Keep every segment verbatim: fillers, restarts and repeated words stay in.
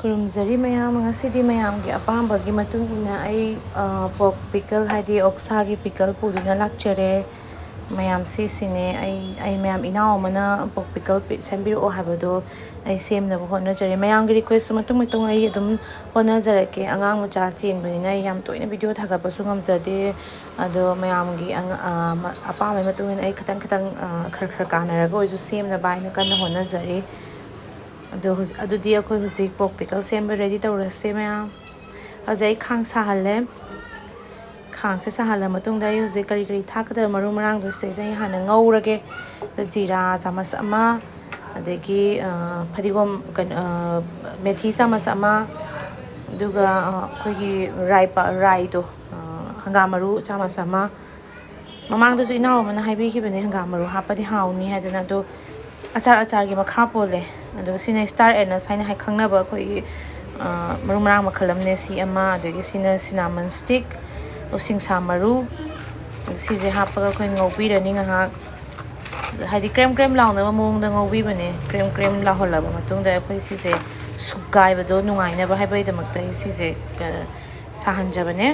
ꯈꯨꯔꯨꯝꯖꯔꯤ ꯃꯌꯥꯝ, ꯉꯁꯤꯗꯤ ꯃꯌꯥꯝꯒꯤ ꯑꯄꯥꯝꯕꯒꯤ ꯃꯇꯨꯡ ꯏꯟꯅ ꯑꯩ, ꯑ, pork pickle, ꯍꯥꯏꯗꯤ ꯑꯣꯛꯁꯥꯒꯤ pickle ꯄꯨꯗꯨꯅ ꯂꯥꯛꯆꯔꯦ꯫ ꯃꯌꯥꯝ, ꯁꯤꯁꯤꯅꯦ ꯑꯩ, ꯑꯩ ꯃꯌꯥꯝ, ꯏꯅꯥꯎ ꯑꯃꯅ pork pickle ꯄꯤ-, ꯁꯦꯝꯕꯤꯔꯛꯑꯣ ꯍꯥꯏꯕꯗꯣ ꯑꯩ ꯁꯦꯝꯅꯕ ꯍꯣꯠꯅꯖꯔꯤ꯫ ꯃꯌꯥꯝꯒꯤ request ꯃꯇꯨꯡ ꯃꯇꯨꯡ ꯑꯩ ꯑꯗꯨꯝ ꯍꯣꯠꯅꯖꯔꯛꯀꯦ꯫ ꯑꯉꯥꯡ ꯃꯆꯥ ꯆꯦꯟꯕꯅꯤꯅ ꯑꯩ ꯌꯥꯝ ꯇꯣꯏꯅ video ꯊꯥꯒꯠꯄꯁꯨ ꯉꯝꯖꯗꯦ꯫ ꯑꯗꯣ ꯃꯌꯥꯝꯒꯤ ꯑꯉ-, ꯑ, ꯃ-, ꯑꯄꯥꯝꯕꯒꯤ ꯃꯇꯨꯡ ꯏꯟꯅ ꯑꯩ ꯈꯤꯇꯪ ꯈꯤꯇꯪ, ꯑ, ꯈꯔ ꯈꯔ ꯀꯥꯟꯅꯔꯒ ꯑꯣꯏꯁꯨ ꯁꯦꯝꯅꯕ ꯍꯥꯏꯅ ꯀꯟꯅ ꯍꯣꯠꯅꯖꯔꯤ꯫ ꯑꯗꯣ ꯍꯧꯖꯤꯛ, ꯑꯗꯨꯗꯤ ꯑꯩꯈꯣꯏ ꯍꯧꯖꯤꯛ pork pickle ꯁꯦꯝꯕ ready ꯇꯧꯔꯁꯦ ꯃꯌꯥꯝ꯫ ꯍꯧꯖꯤꯛ ꯑꯩ ꯈꯥꯡ ꯁꯥꯍꯜꯂꯦ꯫ ꯈꯥꯡꯁꯦ ꯁꯥꯍꯜꯂ ꯃꯇꯨꯡꯗ ꯑꯩ ꯍꯧꯖꯤꯛ ꯀꯔꯤ ꯀꯔꯤ ꯊꯥꯛꯀꯗꯕ ꯃꯔꯨ ꯃꯔꯥꯡꯗꯣ ꯁꯤꯗꯩꯁꯤꯗ ꯑꯩ ꯍꯥꯟꯅ ꯉꯧꯔꯒꯦ꯫ ꯖꯤꯔꯥ ꯆꯥꯃꯁ ꯑꯃ, ꯑꯗꯒꯤ, ꯑ, ꯐꯗꯤꯒꯣꯝ, ꯀꯩꯅꯣ, ꯑ, ꯃꯦꯊꯤ ꯆꯥꯃꯁ ꯑꯃ, ꯑꯗꯨꯒ, ꯑ, ꯑꯩꯈꯣꯏꯒꯤ ꯔꯥꯏ ꯄ-, ꯔꯥꯏꯗꯣ, ꯑ, ꯍꯪꯒꯥꯝ ꯃꯔꯨ ꯆꯥꯃꯁ ꯑꯃ꯫ ꯃꯃꯥꯡꯗꯁꯨ ꯏꯅꯥꯎ ꯑꯃꯅ ꯍꯥꯏꯕꯤꯈꯤꯕꯅꯦ ꯍꯪꯒꯥꯝ ꯃꯔꯨ ꯍꯥꯞꯄꯗꯤ ꯍꯥꯎꯅꯤ ꯍꯥꯏꯗꯅ, ꯑꯗꯣ ꯑꯆꯥꯔ ꯑꯆꯥꯔꯒꯤ ꯃꯈꯥ ꯄꯣꯜꯂꯦ꯫ ꯑꯗꯨꯒ ꯁꯤꯅ star anise ꯍꯥꯏꯅ ꯍꯥꯏ ꯈꯪꯅꯕ ꯑꯩꯈꯣꯏꯒꯤ, ꯑ, ꯃꯔꯨ ꯃꯔꯥꯡ ꯃꯈꯜ ꯑꯃꯅꯦ꯫ ꯁꯤ ꯑꯃ, ꯑꯗꯒꯤ ꯁꯤꯅ cinnamon stick, ꯎꯁꯤꯡꯁꯥ ꯃꯔꯨ꯫ ꯁꯤꯁꯦ ꯍꯥꯞꯄꯒ ꯑꯩꯈꯣꯏ ꯉꯧꯕꯤꯔꯅꯤ ꯉꯥꯏꯍꯥꯛ꯫ ꯍꯥꯏꯗꯤ ꯀ꯭ꯔꯦꯝ ꯀ꯭ꯔꯦꯝ ꯂꯥꯎꯅꯕ ꯃꯑꯣꯡꯗ ꯉꯧꯕꯤꯕꯅꯦ꯫ ꯀ꯭ꯔꯦꯝ ꯀ꯭ꯔꯦꯝ ꯂꯥꯎꯍꯜꯂꯕ ꯃꯇꯨꯡꯗ ꯑꯩꯈꯣꯏ ꯁꯤꯁꯦ ꯁꯨꯒꯥꯏꯕꯗꯣ ꯅꯨꯡꯉꯥꯏꯅꯕ ꯍꯥꯏꯕꯒꯤꯗꯃꯛꯇ ꯑꯩ ꯁꯤꯁꯦ, ꯑ, ꯁꯥꯍꯟꯖꯕꯅꯦ꯫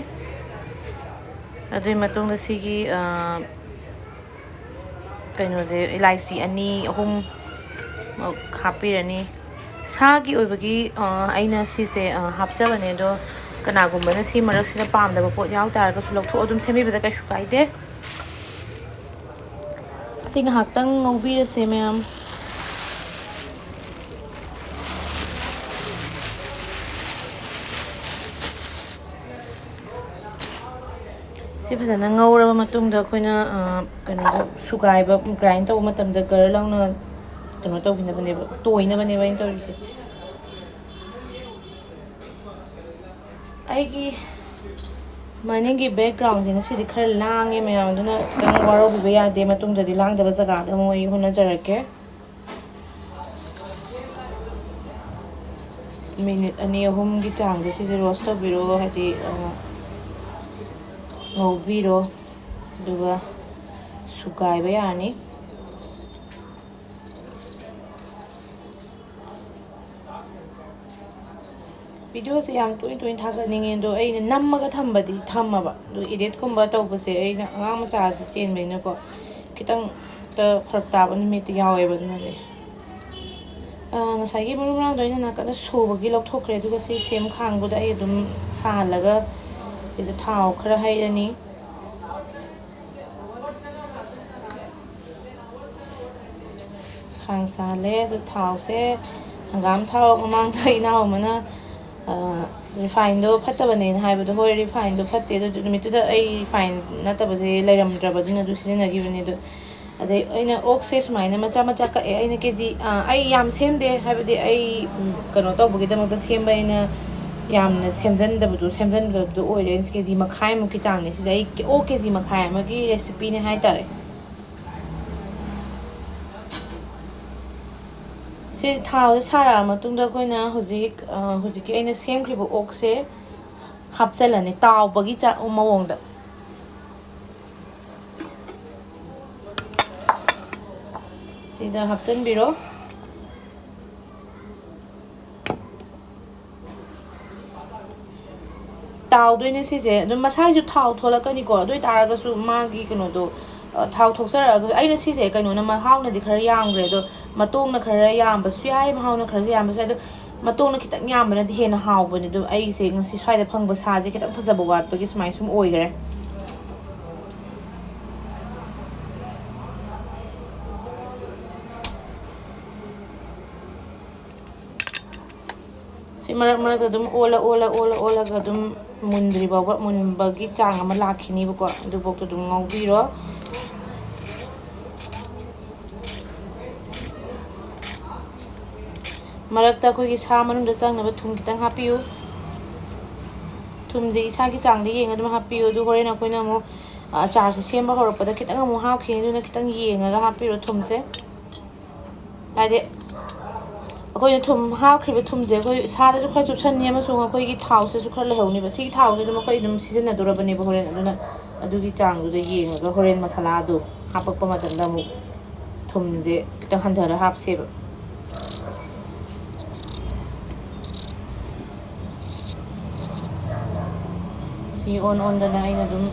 ꯑꯗꯨꯒꯤ ꯃꯇꯨꯡꯗ ꯁꯤꯒꯤ, ꯑ, ꯀꯩꯅꯣꯁꯦ, ꯏꯂꯥꯏꯆꯤ ꯑꯅꯤ, ꯑꯍꯨꯝ ꯃꯨꯛ ꯍꯥꯞꯄꯤꯔꯅꯤ꯫ ꯁꯥꯒꯤ ꯑꯣꯏꯕꯒꯤ, ꯑ, ꯑꯩꯅ ꯁꯤꯁꯦ, ꯑ, ꯍꯥꯞꯆꯕꯅꯦ, ꯑꯗꯣ ꯀꯅꯥꯒꯨꯝꯕꯅ ꯁꯤ ꯃꯔꯛꯁꯤꯗ ꯄꯥꯝꯗꯕ ꯄꯣꯠ ꯌꯥꯎ ꯇꯥꯔꯒꯁꯨ ꯂꯧꯊꯣꯛꯑ ꯑꯗꯨꯝ ꯁꯦꯝꯕꯤꯕꯗ ꯀꯩꯁꯨ ꯀꯥꯏꯗꯦ꯫ ꯁꯤ ꯉꯥꯏꯍꯥꯛꯇꯪ ꯉꯧꯕꯤꯔꯁꯦ, ꯃꯌꯥꯝ꯫ ꯁꯤ ꯐꯖꯅ ꯉꯧꯔꯕ ꯃꯇꯨꯡꯗ ꯑꯩꯈꯣꯏꯅ, ꯑ, ꯀꯩꯅꯣꯗ ꯁꯨꯒꯥꯏꯕ, grind ꯇꯧꯕ ꯃꯇꯝꯗ ꯒꯔ ꯂꯥꯎꯅ ꯀꯩꯅꯣ ꯇꯧꯈꯤꯅꯕꯅꯦꯕ, ꯇꯣꯏꯅꯕꯅꯦꯕ ꯑꯩꯅ ꯇꯧꯔꯤꯁꯦ꯫ ꯑꯩꯒꯤ ꯃꯅꯤꯡꯒꯤ background ꯁꯦ ꯉꯁꯤꯗꯤ ꯈꯔ ꯂꯥꯡꯉꯦ ꯃꯌꯥꯝ, ꯑꯗꯨꯅ ꯈꯤꯇꯪ ꯋꯥꯔꯧꯕꯤꯕ ꯌꯥꯗꯦ꯫ ꯃꯇꯨꯡꯗꯗꯤ ꯂꯥꯡꯗꯕ ꯖꯒꯥꯗ ꯑꯃꯨꯛ ꯑꯩ ꯍꯣꯠꯅꯖꯔꯛꯀꯦ꯫ Minute ꯑꯅꯤ ꯑꯍꯨꯝꯒꯤ ꯆꯥꯡꯗ ꯁꯤꯁꯦ roast ꯇꯧꯕꯤꯔꯣ, ꯍꯥꯏꯗꯤ, ꯑ, ꯉꯧꯕꯤꯔꯣ, ꯑꯗꯨꯒ ꯁꯨꯒꯥꯏꯕ ꯌꯥꯔꯅꯤ꯫ ꯚꯤꯗꯤꯑꯣꯁꯦ ꯌꯥꯝ ꯇꯣꯏꯅ ꯇꯣꯏꯅ ꯊꯥꯒꯠꯅꯤꯡꯉꯦ, ꯑꯗꯣ ꯑꯩꯅ ꯅꯝꯃꯒ ꯊꯝꯕꯗꯤ ꯊꯝꯃꯕ, ꯑꯗꯣ ꯏꯗꯤꯠꯀꯨꯝꯕ ꯇꯧꯕꯁꯦ ꯑꯩꯅ ꯑꯉꯥꯡ ꯃꯆꯥꯁꯦ ꯆꯦꯟꯕꯅꯤꯅꯀꯣ, ꯈꯤꯇꯪꯇ ꯐꯔꯛ ꯇꯥꯕ ꯅꯨꯃꯤꯠꯇꯤ ꯌꯥꯎꯋꯦꯕ꯫ ꯑꯗꯨꯅꯅꯦ, ꯑꯥ, ꯉꯁꯥꯏꯒꯤ ꯃꯔꯨ ꯃꯔꯥꯡꯗꯣ ꯑꯩꯅ ꯅꯥꯀꯟꯗ ꯁꯨꯕꯒꯤ ꯂꯧꯊꯣꯛꯈ꯭ꯔꯦ, ꯑꯗꯨꯒ ꯁꯤ ꯁꯦꯝ ꯈꯥꯡꯕꯗ ꯑꯩ ꯑꯗꯨꯝ ꯁꯥꯍꯜꯂꯒ ꯁꯤꯗ ꯊꯥꯎ ꯈꯔ ꯍꯩꯔꯅꯤ꯫ ꯈꯥꯡ ꯁꯥꯍꯜꯂꯦ꯫ ꯑꯗꯨ ꯊꯥꯎꯁꯦ, ꯍꯪꯒꯥꯝ ꯊꯥꯎ ꯃꯃꯥꯡꯗ ꯏꯅꯥꯎ ꯑꯃꯅ, ꯑ, ꯔꯤꯐꯥꯏꯟꯗꯣ ꯐꯠꯇꯕꯅꯦꯅ ꯍꯥꯏꯕꯗꯣ, ꯍꯣꯏ, ꯔꯤꯐꯥꯏꯟꯗꯣ ꯐꯠꯇꯦ, ꯑꯗꯨ ꯅꯨꯃꯤꯠꯇꯨꯗ ꯑꯩ ꯔꯤꯐꯥꯏꯟ ꯅꯠꯇꯕꯁꯦ ꯂꯩꯔꯝꯗ꯭ꯔꯕ, ꯑꯗꯨꯅ ꯑꯗꯨ ꯁꯤꯖꯤꯟꯅꯈꯤꯕꯅꯦ꯫ ꯑꯗꯨ ꯑꯗꯩ ꯑꯩꯅ ꯑꯣꯛꯁꯦ ꯁꯨꯃꯥꯏꯅ ꯃꯆꯥ ꯃꯆꯥ ꯀꯛꯑꯦ꯫ ꯑꯩꯅ ꯀꯦ ꯖꯤ, ꯑ, ꯑꯩ ꯌꯥꯝ ꯁꯦꯝꯗꯦ, ꯍꯥꯏꯕꯗꯤ ꯑꯩ, ꯎꯝ, ꯀꯩꯅꯣ ꯇꯧꯕꯒꯤꯗꯃꯛꯇ ꯁꯦꯝꯕ, ꯑꯩꯅ ꯌꯥꯝꯅ ꯁꯦꯝꯖꯟꯗꯕꯗꯣ, ꯁꯦꯝꯖꯟꯗꯕꯗꯣ ꯑꯣꯏꯔꯦ꯫ ꯑꯩꯅ ꯀꯦ ꯖꯤ ꯃꯈꯥꯏꯃꯨꯛꯀꯤ ꯆꯥꯡꯅꯦ ꯁꯤꯁꯦ꯫ ꯑꯩ ꯑꯣꯛ ꯀꯦ ꯖꯤ ꯃꯈꯥꯏ ꯑꯃꯒꯤ ꯔꯦꯁꯤꯄꯤꯅꯦ ꯍꯥꯏꯇꯥꯔꯦ꯫ ꯁꯤ ꯊꯥꯎꯁꯦ ꯁꯥꯔꯛꯑ ꯃꯇꯨꯡꯗ ꯑꯩꯈꯣꯏꯅ ꯍꯧꯖꯤꯛ, ꯑ, ꯍꯧꯖꯤꯛꯀꯤ ꯑꯩꯅ ꯁꯦꯝꯈ꯭ꯔꯤꯕ ꯑꯣꯛꯁꯦ ꯍꯥꯞꯆꯤꯜꯂꯅꯤ, ꯇꯥꯎꯕꯒꯤ ꯆꯥ-, ꯃꯑꯣꯡꯗ꯫ ꯁꯤꯗ ꯍꯥꯞꯆꯤꯟꯕꯤꯔꯣ꯫ ꯇꯥꯎꯗꯣꯏꯅꯦ ꯁꯤꯁꯦ꯫ ꯑꯗꯨꯝ ꯃꯁꯥꯒꯤꯁꯨ ꯊꯥꯎ ꯊꯣꯛꯂꯛꯀꯅꯤꯀꯣ꯫ ꯑꯗꯨ ꯑꯣꯏ ꯇꯥꯔꯒꯁꯨ ꯃꯥꯒꯤ ꯀꯩꯅꯣꯗꯣ, ꯑ, ꯊꯥꯎ ꯊꯣꯛꯆꯔꯛꯑꯒ, ꯑꯩꯅ ꯁꯤꯁꯦ ꯀꯩꯅꯣꯅ, ꯃꯍꯥꯎꯅꯗꯤ ꯈꯔ ꯌꯥꯝꯈ꯭ꯔꯦ, ꯑꯗꯣ ꯃꯇꯣꯡꯅ ꯈꯔ ꯌꯥꯝꯕꯁꯨ ꯌꯥꯏ, ꯃꯍꯥꯎꯅ ꯈꯔ ꯌꯥꯝꯕꯁꯨ ꯌꯥꯏ꯫ ꯑꯗꯣ ꯃꯇꯣꯡꯅ ꯈꯤꯇꯪ ꯌꯥꯝꯕꯅꯗꯤ ꯍꯦꯟꯅ ꯍꯥꯎꯕꯅꯦ꯫ ꯑꯗꯣ ꯑꯩꯁꯦ ꯉꯁꯤ ꯁ꯭ꯋꯥꯏꯗ ꯐꯪꯕ ꯁꯥꯁꯦ ꯈꯤꯇꯪ ꯐꯖꯕ ꯋꯥꯠꯄꯒꯤ ꯁꯨꯃꯥꯏꯅ ꯁꯨꯝ ꯑꯣꯏꯈꯔꯦ꯫ ꯁꯤ ꯃꯔꯛ ꯃꯔꯛꯇ ꯑꯗꯨꯝ ꯑꯣꯜꯂ, ꯑꯣꯜꯂ, ꯑꯣꯜꯂ, ꯑꯣꯜꯂꯒ ꯑꯗꯨꯝ ꯃꯨꯟꯗ꯭ꯔꯤ ꯐꯥꯎꯕ, ꯃꯨꯟꯕꯒꯤ ꯆꯥꯡ ꯑꯃ ꯂꯥꯛꯈꯤꯅꯤꯕꯀꯣ, ꯑꯗꯨꯐꯥꯎꯗ ꯑꯗꯨꯝ ꯉꯧꯕꯤꯔꯣ꯫ ꯃꯔꯛꯇ ꯑꯩꯈꯣꯏꯒꯤ ꯁꯥ ꯃꯅꯨꯡꯗ ꯆꯪꯅꯕ ꯊꯨꯝ ꯈꯤꯇꯪ ꯍꯥꯞꯄꯤꯌꯨ꯫ ꯊꯨꯝꯁꯦ ꯏꯁꯥꯒꯤ ꯆꯥꯡꯗ ꯌꯦꯡꯉ ꯑꯗꯨꯝ ꯍꯥꯞꯄꯤꯌꯨ꯫ ꯑꯗꯨ ꯍꯣꯔꯦꯟ ꯑꯩꯈꯣꯏꯅ ꯑꯃꯨꯛ, ꯑ, ꯑꯆꯥꯔꯁꯦ ꯁꯦꯝꯕ ꯍꯧꯔꯛꯄꯗ ꯈꯤꯇꯪ ꯑꯃꯨꯛ ꯍꯥꯞꯈꯤꯅꯤ, ꯑꯗꯨꯅ ꯈꯤꯇꯪ ꯌꯦꯡꯉꯒ ꯍꯥꯞꯄꯤꯔꯣ ꯊꯨꯝꯁꯦ꯫ ꯍꯥꯏꯗꯤ ꯑꯩꯈꯣꯏꯅ ꯊꯨꯝ ꯍꯥꯞꯈ꯭ꯔꯤꯕ ꯊꯨꯝꯁꯦ ꯑꯩꯈꯣꯏ ꯁꯥꯗꯁꯨ ꯈꯔ ꯆꯨꯞꯁꯟꯅꯤ, ꯑꯃꯁꯨꯡ ꯑꯩꯈꯣꯏꯒꯤ ꯊꯥꯎꯁꯤꯁꯨ ꯈꯔ ꯂꯩꯍꯧꯅꯤꯕ꯫ ꯁꯤꯒꯤ ꯊꯥꯎꯁꯦ ꯑꯗꯨꯝ ꯑꯩꯈꯣꯏ ꯑꯗꯨꯝ ꯁꯤꯖꯤꯟꯅꯗꯣꯔꯕꯅꯦꯕ ꯍꯣꯔꯦꯟ, ꯑꯗꯨꯅ ꯑꯗꯨꯒꯤ ꯆꯥꯡꯗꯨꯗ ꯌꯦꯡꯉꯒ ꯍꯣꯔꯦꯟ ꯃꯁꯥꯂꯥꯗꯣ ꯍꯥꯞꯄꯛꯄ ꯃꯇꯝꯗ ꯑꯃꯨꯛ ꯊꯨꯝꯁꯦ ꯈꯤꯇꯪ ꯍꯟꯊꯔ ꯍꯥꯞꯁꯦꯕ꯫ ꯃꯤ ꯑꯣꯟ ꯑꯣꯟꯗꯅ ꯑꯩꯅ ꯑꯗꯨꯝ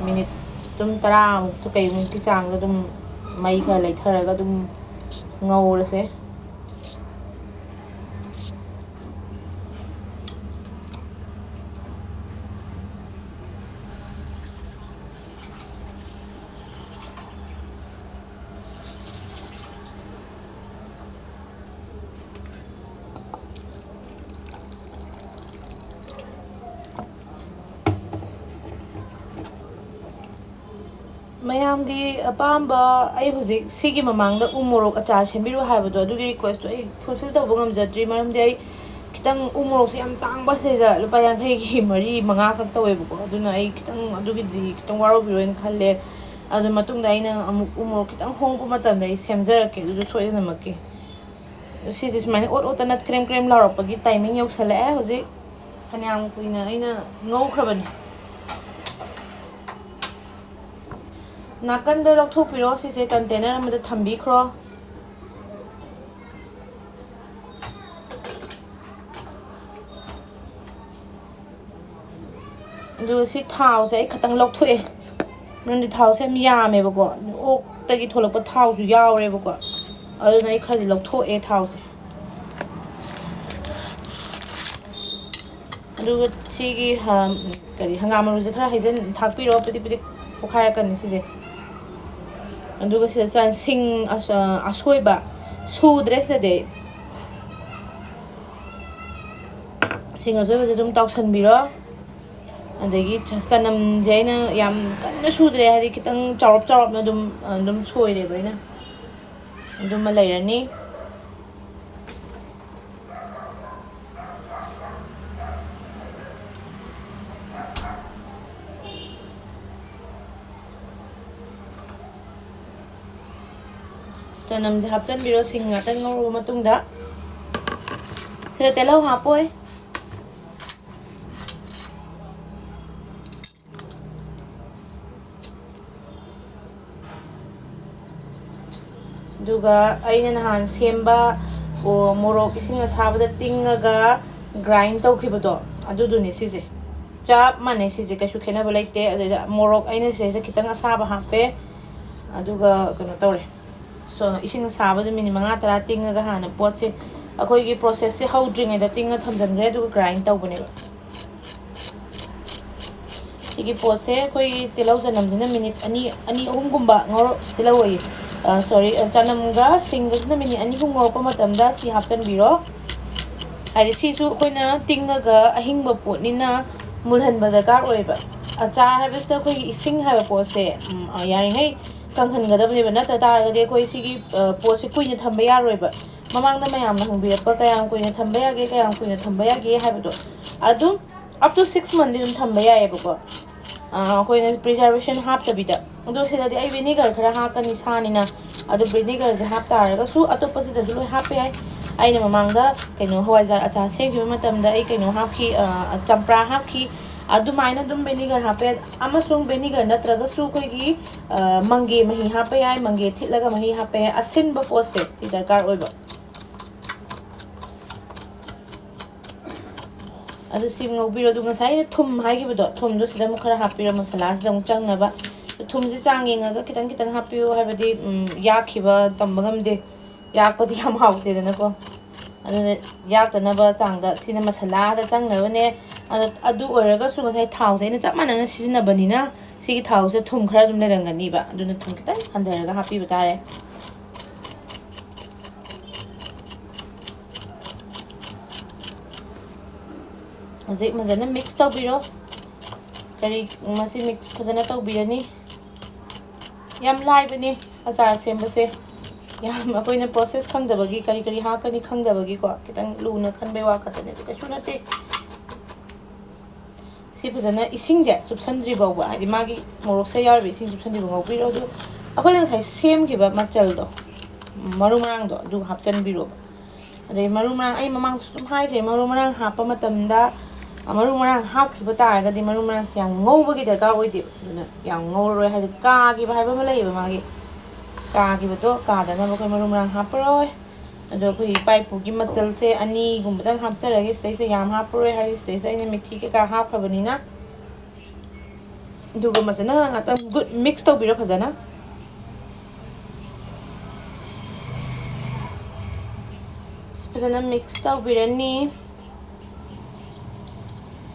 ꯃꯤꯅꯤꯠ ꯑꯗꯨꯝ ꯇꯔꯥꯃꯨꯛꯇ ꯀꯩꯃꯨꯛꯀꯤ ꯆꯥꯡꯗ ꯑꯗꯨꯝ ꯃꯩ ꯈꯔ ꯂꯩꯊꯔꯒ ꯑꯗꯨꯝ ꯉꯧꯔꯁꯦ꯫ ꯃꯌꯥꯝꯒꯤ ꯑꯄꯥꯝꯕ, ꯑꯩ ꯍꯧꯖꯤꯛ ꯁꯤꯒꯤ ꯃꯃꯥꯡꯗ ꯎ ꯃꯣꯔꯣꯛ ꯑꯆꯥꯔ ꯁꯦꯝꯕꯤꯔꯣ ꯍꯥꯏꯕꯗꯣ, ꯑꯗꯨꯒꯤ ꯔꯤꯀ꯭ꯋꯦꯁꯇꯣ ꯑꯩ ꯐꯨꯜꯐꯤꯜ ꯇꯧꯕ ꯉꯝꯖꯗ꯭ꯔꯤ꯫ ꯃꯔꯝꯗꯤ ꯑꯩ ꯈꯤꯇꯪ ꯎ ꯃꯣꯔꯣꯛꯁꯦ ꯌꯥꯝ ꯇꯥꯡꯕ, ꯁꯤꯗ ꯂꯨꯄꯥ ꯌꯥꯡꯈꯩꯒꯤ ꯃꯔꯤ ꯃꯉꯥ ꯈꯛ ꯇꯧꯋꯦꯕꯀꯣ꯫ ꯑꯗꯨꯅ ꯑꯩ ꯈꯤꯇꯪ ꯑꯗꯨꯒꯤꯗꯤ ꯈꯤꯇꯪ ꯋꯥꯔꯧꯕꯤꯔꯣꯏꯅ ꯈꯜꯂꯦ꯫ ꯑꯗꯨ ꯃꯇꯨꯡꯗ ꯑꯩꯅ ꯑꯃꯨꯛ ꯎ ꯃꯣꯔꯣꯛ ꯈꯤꯇꯪ ꯍꯣꯡꯉꯛꯄ ꯃꯇꯝꯗ ꯑꯩ ꯁꯦꯝꯖꯔꯛꯀꯦ, ꯑꯗꯨꯗ ꯁꯣꯏꯗꯅꯃꯛꯀꯤ꯫ ꯁꯤꯁꯦ ꯁꯨꯃꯥꯏꯅ ꯑꯣꯠ ꯑꯣꯠꯇꯅ ꯀ꯭ꯔꯦꯝ ꯀ꯭ꯔꯦꯝ ꯂꯥꯎꯔꯛꯄꯒꯤ ꯇꯥꯏꯃꯤꯡ ꯌꯧꯁꯜꯂꯛꯑꯦ꯫ ꯍꯧꯖꯤꯛ ꯐꯅꯌꯥꯝ ꯀꯨꯏꯅ ꯑꯩꯅ ꯉꯧꯈ꯭ꯔꯕꯅꯤ꯫ ꯅꯥꯀꯟꯗ ꯂꯧꯊꯣꯛꯄꯤꯔꯣ, ꯁꯤꯁꯦ ꯀꯟꯇꯦꯅꯔ ꯑꯃꯗ ꯊꯝꯕꯤꯈ꯭ꯔꯣ꯫ ꯑꯗꯨꯒ ꯁꯤ ꯊꯥꯎꯁꯦ ꯑꯩ ꯈꯇꯪ ꯂꯧꯊꯣꯛꯑꯦ, ꯃꯔꯝꯗꯤ ꯊꯥꯎꯁꯦ ꯌꯥꯝ ꯌꯥꯝꯃꯦꯕꯀꯣ, ꯑꯣꯛꯇꯒꯤ ꯊꯣꯛꯂꯛꯄ ꯊꯥꯎꯁꯨ ꯌꯥꯎꯔꯦꯕꯀꯣ꯫ ꯑꯗꯨꯅ ꯑꯩ ꯈꯔꯗꯤ ꯂꯧꯊꯣꯛꯑꯦ ꯊꯥꯎꯁꯦ꯫ ꯑꯗꯨꯒ ꯁꯤꯒꯤ ꯍ-, ꯀꯔꯤ, ꯍꯪꯒꯥꯝ ꯃꯔꯨꯁꯦ ꯈꯔ ꯍꯩꯖꯤꯟ ꯊꯥꯛꯄꯤꯔꯣ, ꯄꯤꯗꯤꯛ ꯄꯤꯗꯤꯛ ꯄꯣꯛꯈꯥꯏꯔꯛꯀꯅꯤ ꯁꯤꯁꯦ꯫ ꯑꯗꯨꯒ ꯁꯤꯗ ꯆ-, ꯁꯤꯡ ꯑꯁ-, ꯑꯁꯣꯏꯕ ꯁꯨꯗ꯭ꯔꯦ ꯁꯤꯗꯗꯤ ꯑꯩ꯫ ꯁꯤꯡ ꯑꯁꯣꯏꯕꯁꯦ ꯑꯗꯨꯝ ꯇꯥꯎꯁꯟꯕꯤꯔꯣ꯫ ꯑꯗꯒꯤ ꯆ-, ꯆꯅꯝꯁꯦ ꯑꯩꯅ ꯌꯥꯝ ꯀꯟꯅ ꯁꯨꯗ꯭ꯔꯦ, ꯍꯥꯏꯗꯤ ꯈꯤꯇꯪ ꯆꯥꯎꯔꯞ ꯆꯥꯎꯔꯞꯅ ꯑꯗꯨꯝ, ꯑꯗꯨꯝ ꯁꯣꯏꯔꯦꯕ ꯑꯩꯅ꯫ ꯑꯗꯨꯃ ꯂꯩꯔꯅꯤ꯫ ꯆꯅꯝꯁꯦ ꯍꯥꯞꯆꯤꯟꯕꯤꯔꯣ ꯁꯤꯡ ꯉꯥꯛꯇꯪ ꯉꯧꯔꯕ ꯃꯇꯨꯡꯗ꯫ ꯁꯤꯗ ꯇꯤꯜꯍꯧ ꯍꯥꯞꯄꯣꯏ꯫ ꯑꯗꯨꯒ ꯑꯩꯅ ꯅꯍꯥꯟ ꯁꯦꯝꯕ, ꯑꯣ, ꯃꯣꯔꯣꯛ ꯏꯁꯤꯡ ꯑꯁꯥꯕꯗ ꯇꯤꯡꯉꯒ ꯒ꯭ꯔꯥꯏꯟ ꯇꯧꯈꯤꯕꯗꯣ, ꯑꯗꯨꯗꯨꯅꯦ ꯁꯤꯁꯦ꯫ ꯆꯞ ꯃꯥꯟꯅꯩ꯫ ꯁꯤꯁꯦ ꯀꯩꯁꯨ ꯈꯦꯠꯅꯕ ꯂꯩꯇꯦ꯫ ꯑꯗꯨꯗ ꯃꯣꯔꯣꯛ ꯑꯩꯅ ꯁꯤꯗꯩꯁꯤꯗ ꯈꯤꯇꯪ ꯑꯁꯥꯕ ꯍꯥꯞꯄꯦ, ꯑꯗꯨꯒ ꯀꯩꯅꯣ ꯇꯧꯔꯦ꯫ ꯁꯣ ꯏꯁꯤꯡ ꯑꯁꯥꯕꯗ ꯃꯤꯅꯤꯠ ꯃꯉꯥ ꯇꯔꯥ ꯇꯤꯡꯉꯒ ꯍꯥꯟꯅ ꯄꯣꯠꯁꯦ, ꯑꯩꯈꯣꯏꯒꯤ ꯄ꯭ꯔꯣꯁꯦꯁꯁꯦ ꯍꯧꯗ꯭ꯔꯤꯉꯩꯗ ꯇꯤꯡꯉ ꯊꯝꯖꯤꯟꯈ꯭ꯔꯦ, ꯑꯗꯨꯒ ꯒ꯭ꯔꯥꯏꯟ ꯇꯧꯕꯅꯦꯕ꯫ ꯁꯤꯒꯤ ꯄꯣꯠꯁꯦ ꯑꯩꯈꯣꯏꯒꯤ ꯇꯤꯜꯍꯧ ꯆꯅꯝꯁꯤꯅ ꯃꯤꯅꯤꯠ ꯑꯅꯤ, ꯑꯅꯤ ꯑꯍꯨꯝꯒꯨꯝꯕ ꯉꯧꯔ-, ꯇꯤꯜꯍꯧ ꯑꯣꯏꯌꯦ, ꯁꯣꯔꯤ, ꯆꯅꯝꯒ ꯁꯤꯡꯒꯁꯤꯅ ꯃꯤꯅꯤꯠ ꯑꯅꯤ ꯑꯍꯨꯝ ꯉꯧꯔꯛꯄ ꯃꯇꯝꯗ ꯁꯤ ꯍꯥꯞꯆꯤꯟꯕꯤꯔꯣ꯫ ꯍꯥꯏꯗꯤ ꯁꯤꯁꯨ ꯑꯩꯈꯣꯏꯅ ꯇꯤꯡꯉꯒ ꯑꯍꯤꯡꯕ ꯄꯣꯠꯅꯤꯅ ꯃꯨꯜꯍꯟꯕ ꯗꯔꯀꯥꯔ ꯑꯣꯏꯌꯦꯕ꯫ ꯑꯆꯥꯔ ꯍꯥꯏꯕꯁꯤꯗ ꯑꯩꯈꯣꯏꯒꯤ ꯏꯁꯤꯡ ꯍꯥꯏꯕ ꯄꯣꯠꯁꯦ, ꯎꯝ, ꯑ, ꯌꯥꯔꯤꯉꯩ ꯀꯪꯍꯟꯒꯗꯕꯅꯦꯕ꯫ ꯅꯠꯇ ꯇꯥꯔꯒꯗꯤ ꯑꯩꯈꯣꯏ ꯁꯤꯒꯤ, ꯑ, ꯄꯣꯠꯁꯦ ꯀꯨꯏꯅ ꯊꯝꯕ ꯌꯥꯔꯣꯏꯕ꯫ ꯃꯃꯥꯡꯗ ꯃꯌꯥꯝꯅ ꯍꯪꯕꯤꯔꯛꯄ, "ꯀꯌꯥꯝ ꯀꯨꯏꯅ ꯊꯝꯕ ꯌꯥꯒꯦ, ꯀꯌꯥꯝ ꯀꯨꯏꯅ ꯊꯝꯕ ꯌꯥꯒꯦ?" ꯍꯥꯏꯕꯗꯣ, ꯑꯗꯨꯝ up to six monthꯗꯤ ꯑꯗꯨꯝ ꯊꯝꯕ ꯌꯥꯏꯌꯦꯕꯀꯣ꯫ ꯑ, ꯑꯩꯈꯣꯏꯅ preservation ꯍꯥꯞꯇꯕꯤꯗ꯫ ꯑꯗꯣ ꯁꯤꯗꯗꯤ ꯑꯩ vinegar ꯈꯔ ꯍꯥꯞꯀꯅꯤ, ꯁꯥꯅꯤꯅ꯫ ꯑꯗꯣ vinegarꯁꯦ ꯍꯥꯞꯇꯥꯔꯒꯁꯨ ꯑꯇꯣꯞꯄꯁꯤꯗꯁꯨ ꯂꯣꯏ ꯍꯥꯞꯄ ꯌꯥꯏ꯫ ꯑꯩꯅ ꯃꯃꯥꯡꯗ ꯀꯩꯅꯣ, ꯍꯋꯥꯏꯖꯥꯔ ꯑꯆꯥꯔ ꯁꯦꯝꯈꯤꯕ ꯃꯇꯝꯗ ꯑꯩ ꯀꯩꯅꯣ ꯍꯥꯞꯈꯤ, ꯑ, ꯆꯝꯄ꯭ꯔꯥ ꯍꯥꯞꯈꯤ꯫ ꯑꯗꯨꯃꯥꯏꯅ ꯑꯗꯨꯝ vinegar ꯍꯥꯞꯄ ꯌꯥꯏ꯫ ꯑꯃꯁꯨꯡ vinegar ꯅꯠꯇ꯭ꯔꯒꯁꯨ ꯑꯩꯈꯣꯏꯒꯤ, ꯑ, ꯃꯪꯒꯦ ꯃꯍꯤ ꯍꯥꯞꯄ ꯌꯥꯏ, ꯃꯪꯒꯦ ꯊꯤꯠꯂꯒ ꯃꯍꯤ ꯍꯥꯞꯄ ꯌꯥꯏ꯫ ꯑꯁꯤꯟꯕ ꯄꯣꯠꯁꯦ ꯁꯤ ꯗꯔꯀꯥꯔ ꯑꯣꯏꯕ꯫ ꯑꯗꯨ ꯁꯤ ꯉꯧꯕꯤꯔꯣ꯫ ꯑꯗꯨ ꯉꯁꯥꯏ ꯑꯩꯅ ꯊꯨꯝ ꯍꯥꯏꯈꯤꯕꯗꯣ, ꯊꯨꯝꯗꯣ ꯁꯤꯗ ꯑꯃꯨꯛ ꯈꯔ ꯍꯥꯞꯄꯤꯔꯣ, ꯃꯁꯥꯂꯥꯁꯤꯗ ꯑꯃꯨꯛ ꯆꯪꯅꯕ꯫ ꯊꯨꯝꯁꯦ ꯆꯥꯡ ꯌꯦꯡꯉꯒ ꯈꯤꯇꯪ ꯈꯤꯇꯪ ꯍꯥꯞꯄꯤꯌꯨ, ꯍꯥꯏꯕꯗꯤ, ꯎꯝ, ꯌꯥꯛꯈꯤꯕ ꯇꯝꯕ ꯉꯝꯗꯦ, ꯌꯥꯛꯄꯗꯤ ꯌꯥꯝ ꯍꯥꯎꯇꯦꯗꯅꯀꯣ꯫ ꯑꯗꯨꯅ ꯌꯥꯛꯇꯅꯕ ꯆꯥꯡꯗ ꯁꯤꯅ ꯃꯁꯥꯂꯥꯗ ꯆꯪꯅꯕꯅꯦ꯫ ꯑꯗꯣ ꯑꯗꯨ ꯑꯣꯏꯔꯒꯁꯨ ꯉꯁꯥꯏ ꯊꯥꯎꯁꯦ ꯑꯩꯅ ꯆꯞ ꯃꯥꯟꯅꯅ ꯁꯤꯖꯤꯟꯅꯕꯅꯤꯅ ꯁꯤꯒꯤ ꯊꯥꯎꯁꯦ ꯊꯨꯝ ꯈꯔ ꯑꯗꯨꯝ ꯂꯩꯔꯝꯒꯅꯤꯕ, ꯑꯗꯨꯅ ꯊꯨꯝ ꯈꯤꯇꯪ ꯍꯟꯊꯔꯒ ꯍꯥꯞꯄꯤꯕ ꯇꯥꯔꯦ꯫ ꯍꯧꯖꯤꯛ ꯐꯖꯅ mix ꯇꯧꯕꯤꯔꯣ꯫ ꯀꯔꯤ, ꯃꯁꯤ mix ꯐꯖꯅ ꯇꯧꯕꯤꯔꯅꯤ꯫ ꯌꯥꯝ ꯂꯥꯏꯕꯅꯤ ꯑꯆꯥꯔ ꯁꯦꯝꯕꯁꯦ꯫ ꯌꯥꯝ ꯑꯩꯈꯣꯏꯅ process ꯈꯪꯗꯕꯒꯤ, ꯀꯔꯤ ꯀꯔꯤ ꯍꯥꯞꯀꯅꯤ ꯈꯪꯗꯕꯒꯤꯀꯣ, ꯈꯤꯇꯪ ꯂꯨꯅ ꯈꯟꯕꯩ ꯋꯥ ꯈꯛꯇꯅꯦ, ꯑꯗꯨ ꯀꯩꯁꯨ ꯅꯠꯇꯦ꯫ ꯁꯤ ꯐꯖꯅ ꯏꯁꯤꯡꯁꯦ ꯆꯨꯞꯁꯟꯗ꯭ꯔꯤ ꯐꯥꯎꯕ, ꯍꯥꯏꯗꯤ ꯃꯥꯒꯤ ꯃꯣꯔꯣꯛꯁꯦ ꯌꯥꯎꯔꯤꯕ ꯏꯁꯤꯡ ꯆꯨꯞꯁꯟꯗ꯭ꯔꯤ ꯐꯥꯎ ꯉꯧꯕꯤꯔꯣ꯫ ꯑꯗꯨ ꯑꯩꯈꯣꯏꯅ ꯉꯁꯥꯏ ꯁꯦꯝꯈꯤꯕ ꯃꯆꯜꯗꯣ, ꯃꯔꯨ ꯃꯔꯥꯡꯗꯣ, ꯑꯗꯨ ꯍꯥꯞꯆꯤꯟꯕꯤꯔꯣꯕ꯫ ꯑꯗꯩ ꯃꯔꯨ ꯃꯔꯥꯡ, ꯑꯩ ꯃꯃꯥꯡꯗꯁꯨ ꯑꯗꯨꯝ ꯍꯥꯏꯈ꯭ꯔꯦ, ꯃꯔꯨ ꯃꯔꯥꯡ ꯍꯥꯞꯄ ꯃꯇꯝꯗ, ꯑ, ꯃꯔꯨ ꯃꯔꯥꯡ ꯍꯥꯞꯈꯤꯕ ꯇꯥꯔꯒꯗꯤ ꯃꯔꯨ ꯃꯔꯥꯡꯁꯦ ꯌꯥꯝ ꯉꯧꯕꯒꯤ ꯗꯔꯀꯥꯔ ꯑꯣꯏꯗꯦꯕ꯫ ꯑꯗꯨꯅ ꯌꯥꯝ ꯉꯧꯔꯔꯣꯏ, ꯍꯥꯏꯗꯤ ꯀꯥꯈꯤꯕ ꯍꯥꯏꯕ ꯑꯃ ꯂꯩꯌꯦꯕ ꯃꯥꯒꯤ꯫ ꯀꯥꯈꯤꯕꯗꯣ ꯀꯥꯗꯅꯕ ꯑꯩꯈꯣꯏ ꯃꯔꯨ ꯃꯔꯥꯡ ꯍꯥꯞꯄꯔꯣꯏ꯫ ꯑꯗꯣ ꯑꯩꯈꯣꯏ ꯏꯄꯥ ꯏꯄꯨꯒꯤ ꯃꯆꯜꯁꯦ ꯑꯅꯤꯒꯨꯝꯕꯗꯪ ꯍꯥꯞꯆꯔꯒꯦ꯫ ꯁꯤꯗꯩꯁꯤꯗ ꯌꯥꯝ ꯍꯥꯞꯄꯔꯣꯏ, ꯍꯥꯏꯗꯤ ꯁꯤꯗꯩꯁꯤꯗ ꯑꯩꯅ ꯃꯦꯊꯤ ꯀꯩꯀꯥ ꯍꯥꯞꯈ꯭ꯔꯕꯅꯤꯅ꯫ ꯑꯗꯨꯒ ꯐꯖꯅ ꯉꯥꯛꯇꯪ ꯒꯨꯗ ꯃꯤꯛꯁ ꯇꯧꯕꯤꯔꯣ ꯐꯖꯅ꯫ ꯐꯖꯅ ꯃꯤꯛꯁ ꯇꯧꯕꯤꯔꯅꯤ꯫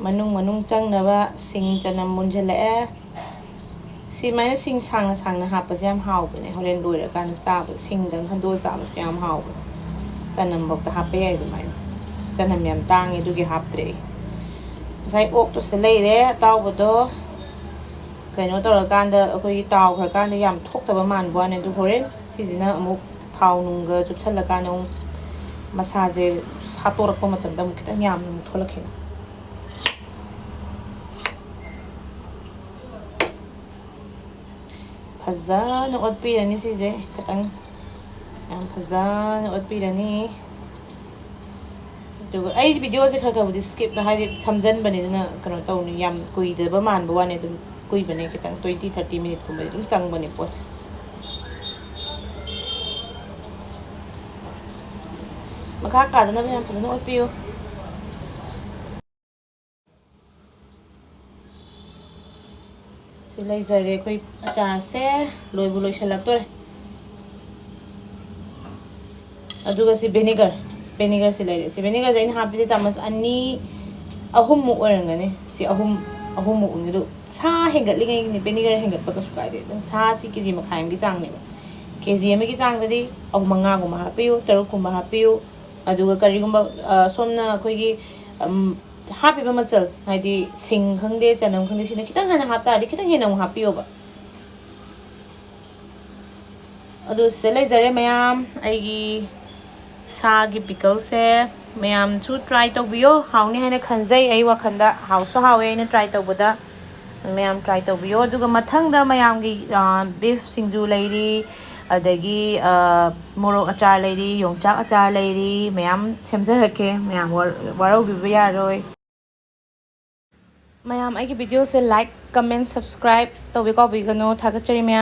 ꯃꯅꯨꯡ ꯃꯅꯨꯡ ꯆꯪꯅꯕ ꯁꯤꯡ ꯆꯅꯝ ꯃꯨꯟꯁꯤꯜꯂꯛꯑꯦ꯫ ꯁꯤꯃꯥꯏꯅ ꯁꯤꯡ ꯁꯥꯡꯅ ꯁꯥꯡꯅ ꯍꯥꯞꯄꯁꯦ ꯌꯥꯝ ꯍꯥꯎꯕꯅꯦ꯫ ꯍꯣꯔꯦꯟ ꯂꯣꯏꯔꯀꯥꯟꯗ ꯆꯥꯕꯗ ꯁꯤꯡꯗꯪ ꯈꯟꯗꯣꯛꯑ ꯆꯥꯕꯁꯨ ꯌꯥꯝ ꯍꯥꯎꯕꯅꯦ꯫ ꯆꯅꯝꯐꯧꯗ ꯍꯥꯞꯄ ꯌꯥꯏ ꯑꯗꯨꯃꯥꯏꯅ꯫ ꯆꯅꯝ ꯌꯥꯝ ꯇꯥꯡꯉꯦ, ꯑꯗꯨꯒꯤ ꯍꯥꯞꯇ꯭ꯔꯦ ꯑꯩ꯫ ꯉꯁꯥꯏ ꯑꯣꯛꯇꯨꯁꯨ ꯂꯩꯔꯦ ꯑꯇꯥꯎꯕꯗꯣ꯫ ꯀꯩꯅꯣ ꯇꯧꯔꯀꯥꯟꯗ ꯑꯩꯈꯣꯏꯒꯤ ꯇꯥꯎꯈ꯭ꯔꯀꯥꯟꯗ ꯌꯥꯝ ꯊꯣꯛꯇꯕ ꯃꯥꯟꯕ ꯋꯥꯅꯤ, ꯑꯗꯨ ꯍꯣꯔꯦꯟ ꯁꯤꯁꯤꯅ ꯑꯃꯨꯛ ꯊꯥꯎ ꯅꯨꯡꯒ ꯆꯨꯞꯁꯜꯂꯀꯥꯟꯗ ꯑꯃꯨꯛ ꯃꯁꯥꯁꯦ ꯁꯥꯠꯇꯣꯔꯛꯄ ꯃꯇꯝꯗ ꯑꯃꯨꯛ ꯈꯤꯇꯪ ꯌꯥꯝꯅ ꯑꯃꯨꯛ ꯊꯣꯛꯂꯛꯈꯤꯅꯤ꯫ ꯐꯖꯅ ꯑꯣꯠꯄꯤꯔꯅꯤ ꯁꯤꯁꯦ ꯈꯤꯇꯪ, ꯌꯥꯝ ꯐꯖꯅ ꯑꯣꯠꯄꯤꯔꯅꯤ꯫ ꯑꯗꯨꯒ ꯑꯩ ꯚꯤꯗꯤꯑꯣꯁꯦ ꯈꯔ ꯈꯔꯕꯨꯗꯤ ꯁ꯭ꯀꯤꯞ, ꯍꯥꯏꯗꯤ ꯁꯝꯖꯟꯕꯅꯦ, ꯑꯗꯨꯅ ꯀꯩꯅꯣ ꯇꯧꯅꯤ, ꯌꯥꯝ ꯀꯨꯏꯗꯕ ꯃꯥꯟꯕ ꯋꯥꯅꯤ꯫ ꯑꯗꯨꯝ ꯀꯨꯏꯕꯅꯦ ꯈꯤꯇꯪ, ꯇ꯭ꯋꯦꯟꯇꯤ ꯊꯥꯔꯇꯤ ꯃꯤꯅꯤꯠꯀꯨꯝꯕꯗꯤ ꯑꯗꯨꯝ ꯆꯪꯕꯅꯦ ꯄꯣꯠꯁꯦ꯫ ꯃꯈꯥ ꯀꯥꯗꯅꯕ ꯌꯥꯝ ꯐꯖꯅ ꯑꯣꯠꯄꯤꯌꯨ꯫ ꯁꯤ ꯂꯩꯖꯔꯦ ꯑꯩꯈꯣꯏ ꯑꯆꯥꯔꯁꯦ꯫ ꯂꯣꯏꯕꯨ ꯂꯣꯏꯁꯤꯜꯂꯛꯇꯣꯔꯦ꯫ ꯑꯗꯨꯒ ꯁꯤ ꯚꯦꯅꯦꯒꯔ, ꯚꯦꯅꯦꯒꯔꯁꯤ ꯂꯩꯔꯦ꯫ ꯁꯤ ꯚꯦꯅꯦꯒꯔꯁꯦ ꯑꯩꯅ ꯍꯥꯞꯄꯤꯁꯦ ꯆꯥꯃꯁ ꯑꯅꯤ, ꯑꯍꯨꯝꯃꯨꯛ ꯑꯣꯏꯔꯝꯒꯅꯤ꯫ ꯁꯤ ꯑꯍꯨꯝ, ꯑꯍꯨꯝꯃꯨꯛꯅꯤ꯫ ꯑꯗꯨ ꯁꯥ ꯍꯦꯟꯒꯠꯂꯤꯉꯩꯒꯤꯅꯤ ꯚꯦꯅꯦꯒꯔ ꯍꯦꯟꯒꯠꯄ ꯀꯩꯁꯨ ꯀꯥꯏꯗꯦ꯫ ꯑꯗꯨꯝ ꯁꯥꯁꯤ ꯀꯦ ꯖꯤ ꯃꯈꯥꯏ ꯑꯃꯒꯤ ꯆꯥꯡꯅꯦꯕ꯫ ꯀꯦ ꯖꯤ ꯑꯃꯒꯤ ꯆꯥꯡꯗꯗꯤ ꯑꯍꯨꯝ, ꯃꯉꯥꯒꯨꯝꯕ ꯍꯥꯞꯄꯤꯌꯨ, ꯇꯔꯨꯛꯀꯨꯝꯕ ꯍꯥꯞꯄꯤꯌꯨ꯫ ꯑꯗꯨꯒ ꯀꯔꯤꯒꯨꯝꯕ, ꯑ, ꯁꯣꯝꯅ ꯑꯩꯈꯣꯏꯒꯤ, ꯎꯝ, ꯍꯥꯞꯄꯤꯕ ꯃꯆꯜ, ꯍꯥꯏꯗꯤ ꯁꯤꯡ ꯈꯪꯗꯦ, ꯆꯅꯝ ꯈꯪꯗꯦ, ꯁꯤꯅ ꯈꯤꯇꯪ ꯍꯦꯟꯅ ꯍꯥꯞꯇꯥꯔꯗꯤ ꯈꯤꯇꯪ ꯍꯦꯟꯅ ꯑꯃꯨꯛ ꯍꯥꯞꯄꯤꯌꯣꯕ꯫ ꯑꯗꯨ ꯁꯤꯗ ꯂꯩꯖꯔꯦ ꯃꯌꯥꯝ, ꯑꯩꯒꯤ ꯁꯥꯒꯤ ꯄꯤꯀꯜꯁꯦ꯫ ꯃꯌꯥꯝꯁꯨ ꯇ꯭ꯔꯥꯏ ꯇꯧꯕꯤꯌꯣ, ꯍꯥꯎꯅꯤ ꯍꯥꯏꯅ ꯈꯟꯖꯩ꯫ ꯑꯩ ꯋꯥꯈꯜꯗ ꯍꯥꯎꯁꯨ ꯍꯥꯎꯋꯦ ꯑꯩꯅ ꯇ꯭ꯔꯥꯏ ꯇꯧꯕꯗ꯫ ꯃꯌꯥꯝ ꯇ꯭ꯔꯥꯏ ꯇꯧꯕꯤꯌꯣ꯫ ꯑꯗꯨꯒ ꯃꯊꯪꯗ ꯃꯌꯥꯝꯒꯤ, ꯑ, ꯕꯤꯐ ꯁꯤꯡꯖꯨ ꯂꯩꯔꯤ, ꯑꯗꯒꯤ, ꯑ, ꯃꯣꯔꯣꯛ ꯑꯆꯥꯔ ꯂꯩꯔꯤ, ꯌꯣꯡꯆꯥꯛ ꯑꯆꯥꯔ ꯂꯩꯔꯤ, ꯃꯌꯥꯝ ꯁꯦꯝꯖꯔꯛꯀꯦ꯫ ꯃꯌꯥꯝ ꯋꯥꯔ-, ꯋꯥꯔꯧꯕꯤꯕ ꯌꯥꯔꯣꯏ꯫ ꯃꯌꯥꯝ ꯑꯩꯒꯤ ꯚꯤꯗꯤꯑꯣꯁꯦ like, comment, subscribe ꯇꯧꯕꯤ ꯀꯥꯎꯕꯤꯒꯅꯨ꯫ ꯊꯥꯒꯠꯆꯔꯤ ꯃꯌꯥꯝ꯫